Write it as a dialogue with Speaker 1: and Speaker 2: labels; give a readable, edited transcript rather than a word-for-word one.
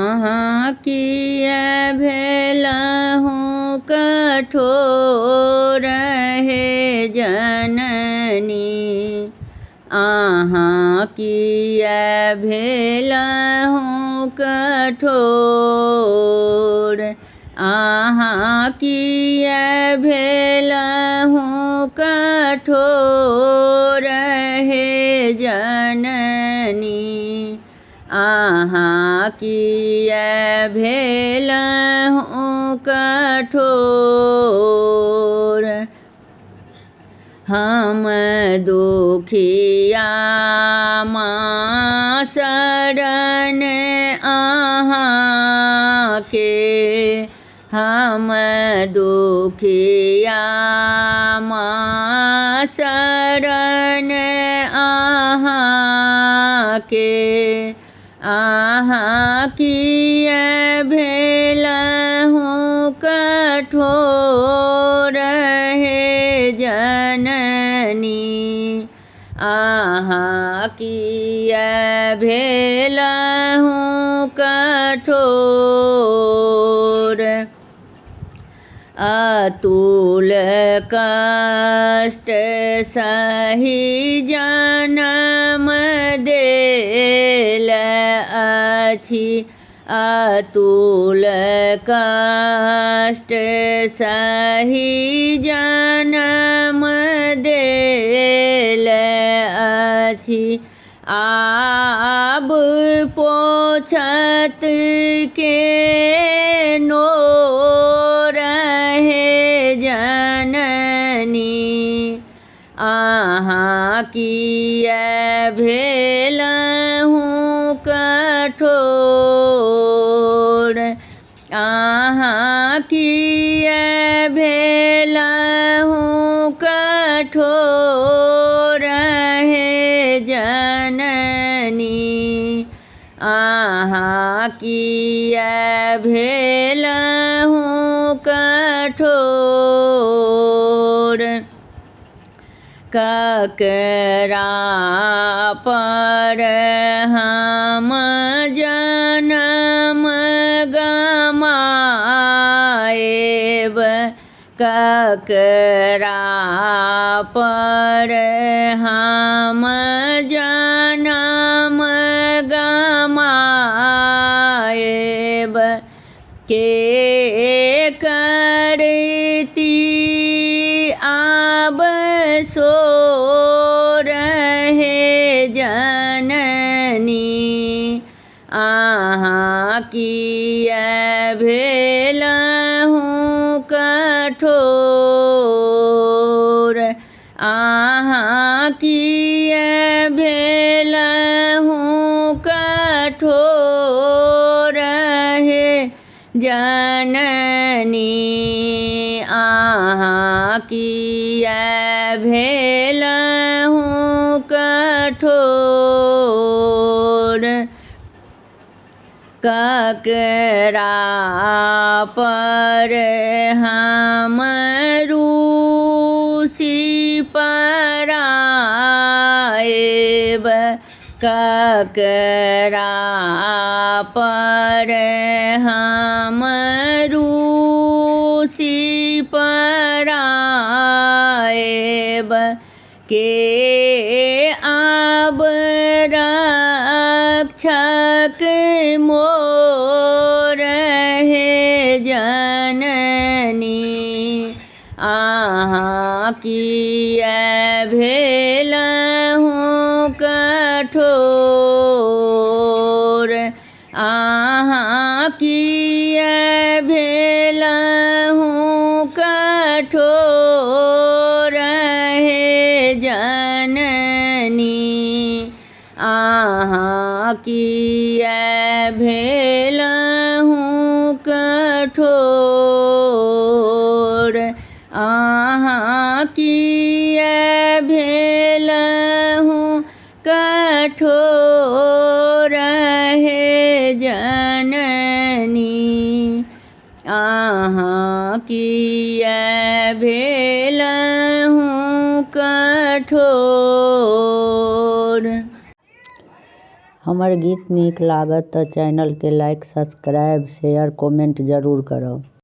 Speaker 1: अहाँ किए भेलहुँ कठोर हे जननी। अहाँ किए भेलहुँ कठोर। अहाँ किए भेलहुँ कठोर हे जननी। अहाँ किए भेलहुँ कठोर। हम दुखिया माँ शरण अहाँके। हम दुखिया माँ शरण अहाँके। अहाँ किए भेलहुँ कठोर हे जननी। अहाँ किए भेलहुँ कठोर। अतुल कष्ट सही जनम देल अछि। अतुल कष्ट सही जनम देल अछि। आब पोछत के नोर हे जननी। अहाँ किए भेलहुँ कठोर। अहाँ किए भेलहुँ कठोर हे जननी। अहाँ किए भेलहुँ कठोर। ककरा पर हम जनम गमाएब। ककरा पर हम जनम गमाएब। के करती आब सोर हे जननी। अहाँ किए भेलहुँ कठोर। अहाँ किए भेलहुँ कठोर हे जननी। अहाँ किए भेलहुँ कठोर। ककरा पर हम रूसि पराएब। ककरा पर हम रूसि पराएब। के आब रक्षक मोर हे जननी। अहाँ किए भेलहुँ कठोर। अहाँ किए भेलहुँ कठोर हे जननी। अहाँ किए भेलहुँ कठोर। अहाँ किए भेलहुँ कठोर हे जननी। अहाँ किए भेलहुँ कठोर। हमर गीत नीक लागत तऽ चैनलके लाइक सब्सक्राइब शेयर कमेन्ट जरूर करब।